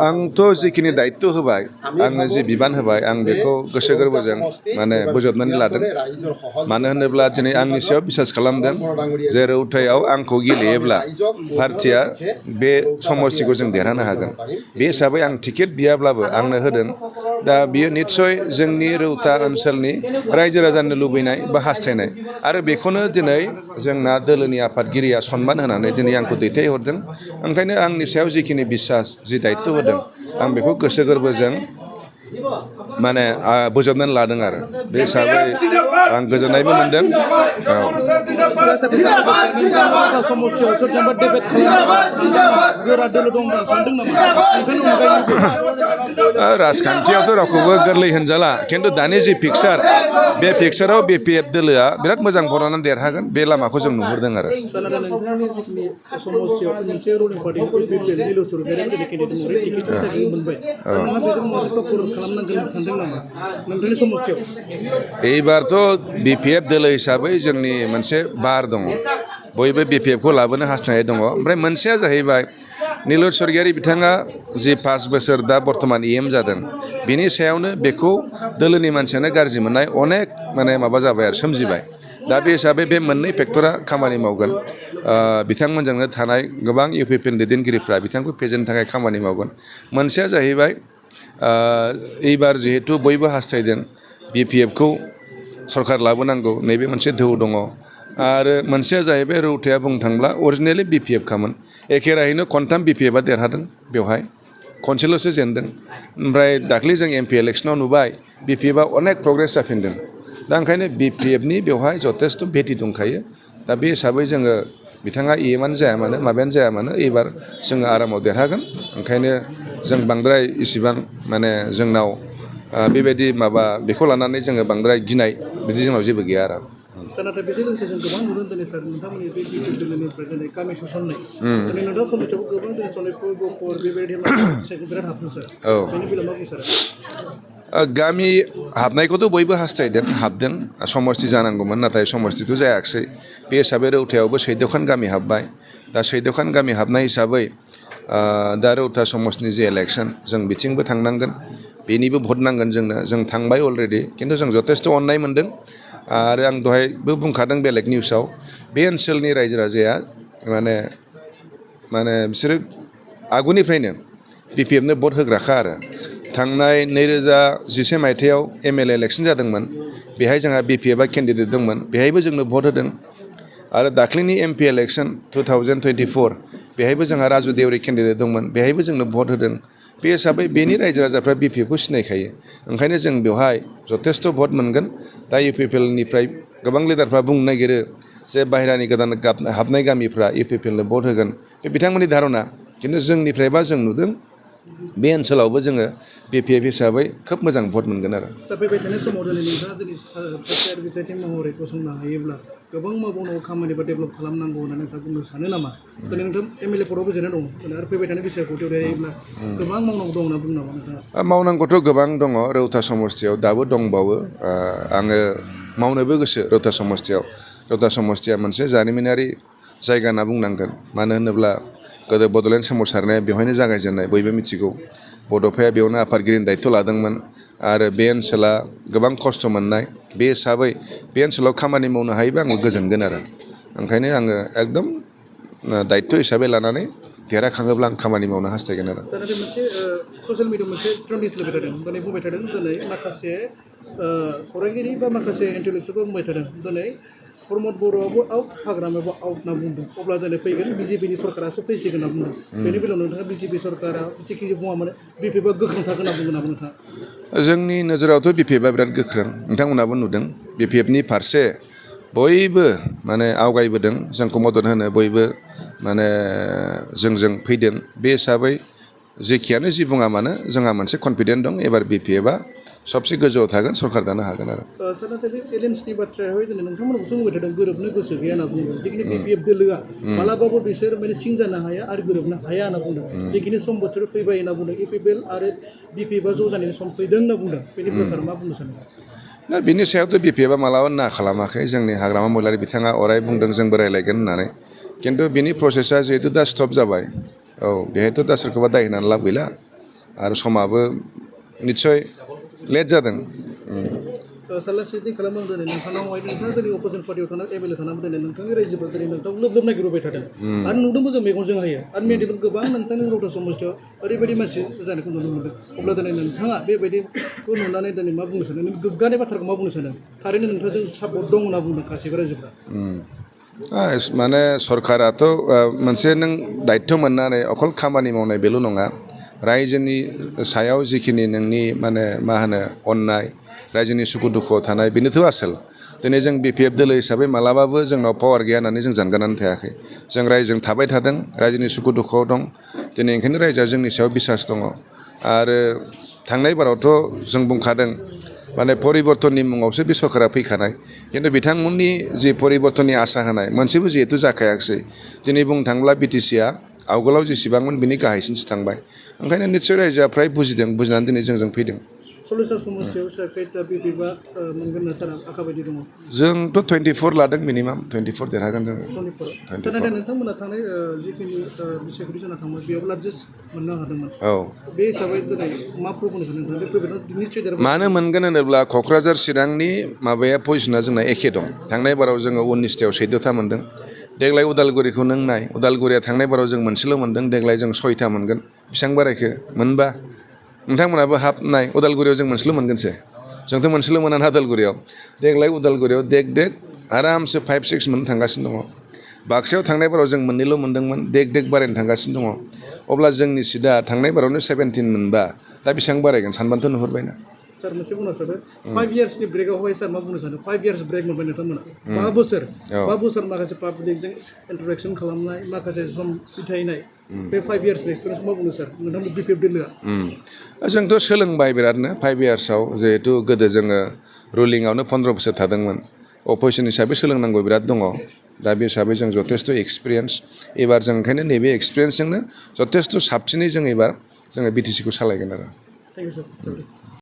आंथ' जिखिनि दायित्व होबाय आंनो जि बिबान होबाय आं बेखौ गोसो गोरबोजों माने बोजबनानै लादों मानो होनोब्ला दिनै आंनि सायाव बिसास खालामदों जे रौतायाव आंखौ गेलेयोब्ला पार्टिया बे समस्थिखौ जों देरहानो हागोन बे हिसाबै आं टिकेट बियाब्लाबो आंनो होदों दा बियो निस्सय जोंनि रौता ओनसोलनि रायजो राजानो लुबैनाय बा हास्थायनाय आरो बेखौनो दिनै जोंना दोलोनि आफादगिरिया सनमान होनानै दिनै आंखौ दैथायहरदों ओंखायनो आंनि सायाव जिखिनि बिसास जि दायित्व होदों आं बेखौ गोसो गोरबोजों माने बोजबनानै लादों आरो बे हिसाबै आं गोजोननायबो मोनदों राजखान्थियावथ' रावखौबो गोरलै होनजाला खिन्थु दानि जि पिक्सार बे पिक्साराव BPF दोलोआ बिराद मोजां बरनानै देरहागोन बे लामाखौ जों नुहुरदों आरो এইবারथ' BPF दोलो हिसाबै जोंनि मोनसे बार दङ बयबो BPFखौ लाबोनो हास्थायनाय दङ ओमफ्राय मोनसेया जाहैबाय नीलय स्वर्गियारी बिथाङा जि 5 बोसोर दा बर्तमान EM जादों बिनि सायावनो बेखौ दोलोनि मानसियानो गाज्रि मोननाय अनेक माने माबा जाबाय आरो सोमजिबाय दा बे हिसाबै बे मोननै फेक्टरा खामानि मावगोन बिथांमोनजोंनो थानाय गोबां UPPनि दैदेनगिरिफ्रा बिथांखौ फेजेननो थाखाय खामानि मावगोन मोनसेया जाहैबाय एबार जिहेतु बयबो हास्थायदों BPFखौ सरकार लाबोनांगौ नैबे मोनसे दोहौ दङ आरो मोनसेया जाहैबाय रौताया बुंनो थांब्ला अरिजिनेलि BPF खामोन एखे राहैनो खनथाम BPFआ देरहादों बेवहाय खनसेल'सो जेनदों ओमफ्राय दाख्लै जों MP इलेक्सनाव नुबाय BPFआ अनेक प्रग्रेस जाफिनदों दा ओंखायनो BPFनि बेवहाय जथेस्थ भेटि दंखायो दा बे हिसाबै जोङो बिथाङा EMआनो जाया मानो माबायानो जाया मानो एबार जोङो आरामाव देरहागोन ओंखायनो जों बांद्राय इसिबां माने जोंनाव बेबायदि माबा बेखौ लानानै जोङो बांद्राय गिनाय बिदि जोंनाव जेबो गैया आरो नाथाय बेजों लोगोसे जों गोबां नुदों दिनै सार नोंथांमोननि बे BPF दोलोनिफ्राय दिनै गामि सोसननाय दिनै नोंथां समितियाव गोबां दिनै सनितपुर गहपुर बेबायदि बिराद हाबदों सार बेनि बेलायाव मा बुंयो सार गामि हाबनायखौथ' बयबो हास्थायदों हाबदों समस्ति जानांगौमोन नाथाय समस्तिथ' जायाखिसै बे हिसाबै रौतायावबो 14खान गामि हाबबाय दा 14खान गामि हाबनाय हिसाबै दा रौता समस्तिनि जे इलेक्सन जों बिथिंबो थांनांगोन बेनिबो भट नांगोन जोंनो जों थांबाय अलरेडि खिन्थु जों जथेस्थ अननाय मोनदों आरो आं दहायबो बुंखादों बेलेग निउसाव बे ओनसोलनि रायजो राजाया माने बिसोरो आगुनिफ्रायनो BPFनो भट होग्राखा आरो थांनाय 2011 मायथाइयाव MLA इलेक्सन जादोंमोन बेहाय जोंहा BPFआ केन्डिडेट दंमोन बेहायबो जोंनो भट होदों आरो दाख्लैनि MP इलेक्सन 2024 बेहायबो जोंहा राजु देउरि केन्डिडेट दंमोन बेहायबो जोंनो भट होदों बे हिसाबै बेनि रायजो राजाफ्रा BPFखौ सिनायखायो ओंखायनो जों बेवहाय जथेस्थ भट मोनगोन दा UPPनिफ्राय गोबां लिडारफ्रा बुंनो नागिरो जे बाहेरानि गोदान हाबनाय गामिफ्रा UPPनो भट होगोन बे बिथांमोननि धारना खिन्थु जोंनिफ्रायबा जों नुदों बे ओनसोलावबो जोङो BPF हिसाबै खोब मोजां भट मोनगोन आरो फैबाय थानाय समाव दिनै नोंथाङा दिनै सार बिसायथिं महरै गसंनो हायोब्ला गोबां मावबावनांगौ खामानि बा डेभेलप खालामनांगौ होननानै नोंथाङा बुंनो सानो नामा दिनै नोंथां MLA पदावबो जिरायना दं आरो फैबाय थानाय बिसायखौ देरहायोब्ला गोबां मावनांगौ दं होनना बुङो नामा नोंथाङा मावनांगौथ' गोबां दङ रौता समस्तियाव दाबो दंबावो आङो मावनोबो गोसो रौता समस्तिया मोनसे जारिमिनारि जायगा होनना बुंनांगोन मानो होनोब्ला गोदो बड'लेण्ड सोमावसारनाया बेवहायनो जागायजेननाय बयबो मिथिगौ बड'फाया बेयावनो आफादगिरिनि दायित्व लादोंमोन आरो बे ओनसोला गोबां खस्थ' मोननाय बे हिसाबै बे ओनसोलाव खामानि मावनो हायोबा आंबो गोजोनगोन आरो ओंखायनो आङो एकदम दायित्व हिसाबै लानानै देरहाखाङोब्ला आं खामानि मावनो हास्थायगोन आरो सार मोनसे ससियेल मिडियायाव मोनसे ट्रेन्डिं सोलिबाय थादों दिनै बुंबाय थादों दिनै माखासे खौरांगिरि बा माखासे इन्टेलेक्सुयेलफोरा बुंबाय थादों दिनै प्रमद बर'आबो आउट हाग्रामायाबो आउट होनना बुंदों अब्ला दिनै फैगोन BJPनि सरकारासो फैसिगोन होनना बुंदों बेनि बेलायाव नोंथाङा BJP सरकारा जेखि बुङा माने BPFआ गोख्रों थागोन होनना बुंगोन नामा नोंथाङा जोंनि नोजोरावथ' BPFआ बिराद गोख्रों नोंथांमोनाबो नुदों BPFनि फारसे बयबो माने आवगायबोदों जोंखौ मदद होनो बयबो माने जोंजों फैदों बे हिसाबै जेखियानो जि बुङा मानो जोंहा मोनसे कनफिडेन्ट दं एबार BPFआ सबसे गोजौआव थागोन सरकार दानो हागोन आरो सार नाथाय बे चेलेन्जनि बाथ्रायावहाय दिनै नोंथांमोनखौसो बुंबाय थादों गोरोबनो गोसो गैया होनना बुंदों जिखिनि BPF दोलोआ मालाबाबो बिसोर माने सिं जानो हाया आरो गोरोबनो हाया होनना बुंदों जिखिनि सम बोथोर फैबाय होनना बुंदों UPPL आरो BPFआ ज' जानायनि सम फैदों होनना बुंदों बेनि बाथ्रा मा बुंनो सानो दा बिनि सायावथ' BPFआ मालाबा ना खालामाखै जोंनि हाग्रामा महिलारि बिथाङा अराय बुंदों जोंबो रायलायगोन होननानै खिन्थु बिनि प्रसेसा जिहेतु दा स्टप जाबाय औ बेहायथ' दा सोरखौबा दाय होनानै लाब गैला आरो समाबो निस्सय लेट जादों साला सिटि खालामो दिनै नोंथांनावहाय नोंथाङा दिनै अपोजिसन पार्टियाव थानाय एमएलए थानानै दिनै नोंथांनि रायजोफोरा दिनै नोंथांखौ लोब लोब नागिरबाय थादों आरो नुदोंबो जों मेगनजों हायो आरो मेडिकेल गोबां नोंथांनि रौता समस्थियाव ओरैबायदि मानसि जानायखौ नुनो मोनदों अब्ला दिनै नोंथाङा बेबायदिखौ नुनानै दिनै मा बुंनो सानो नों गोग्गानाय बाथ्राखौ मा बुंनो सानो थारैनो नोंथांजों सापर्ट दं होनना बुंदों गासैबो रायजोफ्रा माने सरकाराथ' मोनसे नों दायित्व मोननानै अकल खामानि मावनाय बेल' नङा रायजोनि सायाव जिखिनि नोंनि माने मा होनो अननाय रायजोनि सुखु दुखुआव थानाय बेनोथ' आसोल दिनै जों बिपिएफ दोलो हिसाबै मालाबाबो जोंनाव पावार गैया होननानै जों जानगारनानै थायाखै जों रायजों थाबाय थादों रायजोनि सुखु दुखुआव दं दिनै ओंखायनो रायजोआ जोंनि सायाव बिसास दङ आरो थांनाय बारावथ' जों बुंखादों माने परिबर्तननि मुङावसो बे सरकारा फैखानाय खिन्थु बिथांमोननि जि परिबर्तननि आसा होनाय मोनसेबो जिहेतु जाखायाखिसै दिनै बुंनो थाङोब्ला बिटिसिआ आवगोलाव जेसेबांमोन बिनि गाहायसिनसो थांबाय ओंखायनो निस्सय रायजोआ फ्राय बुजिदों बुजिनानै दिनै जोंजों फैदों 40टा समस्थियाव सोर खैथा बिपिएफआ मोनगोन ना सार आखा बायदि दङ जोंथ' 24 लादों मिनिमाम 24 देरहागोन जोङो 24 सार नाथाय नोंथांमोना थांनाय जिखिनि बिसायख'थि जाना थांबाय बेयाव लार्जेस्ट मोननो हादोंमोन औ बे हिसाबै दिनै मा प्रब्लेम सानो नोंथां बे फैबाय निश्चय देरहागोन मानो मोनगोन होनोब्ला क'क्राझार चिरांनि माबाया पजिसना जोंना एखे दं थांनाय बाराव जोङो 19थायाव 14था मोनदों देग्लाय उदालगुरिखौ नों नाय उदालगुरिया थांनाय बाराव जों मोनसेल' मोनदों देग्लाय जों 6था मोनगोन बेसेबां बारायखो मोनबा नोंथांमोनाबो हाब नाय उदालगुरियाव जों मोनसेल' मोनगोनसो जोंथ' मोनसेल' मोना उदालगुरियाव देग्लाय उदालगुरियाव देग देग आरामसे 5-6 मोननो थांगासिनो दङ बाक्सायाव थांनाय बाराव जों मोननैल' मोनदोंमोन देग देग बारायनो थांगासिनो दङ अब्ला जोंनि सिदा थांनाय बारावनो 17 मोनबा दा बेसेबां बारायगोन सानबानोथ' नुहुरबायना सार मोनसे बुंनो सानो 5 इयार्सनि ब्रेकआवहाय सार मा बुंनो सानो 5 इयार्स ब्रेक मोनबाय नोंथांमोना 5 बोसोर माखासे पाब्लिकजों इन्टारेक्सन खालामनाय माखासे सम बिथायनाय बे 5 इयार्सनि एक्सपिरियेन्स मा बुंनो सार नोंथांनि बिपिएफ दोलोआ जोंथ' सोलोंबाय बिरादनो 5 इयार्सआव जिहेथु गोदो जोङो रुलिंआवनो 15 बोसोर थादोंमोन अपोजिसन हिसाबै सोलोंनांगौ बिराद दङ दा बे हिसाबै जों जथेस्थ' एक्सपिरियेन्स एबार जों ओंखायनो नैबे एक्सपिरियेन्सजोंनो जथेस्थ' साबसिनै जों एबार जोङो बिटिसिखौ सालायगोन आरो थेंक इउ सार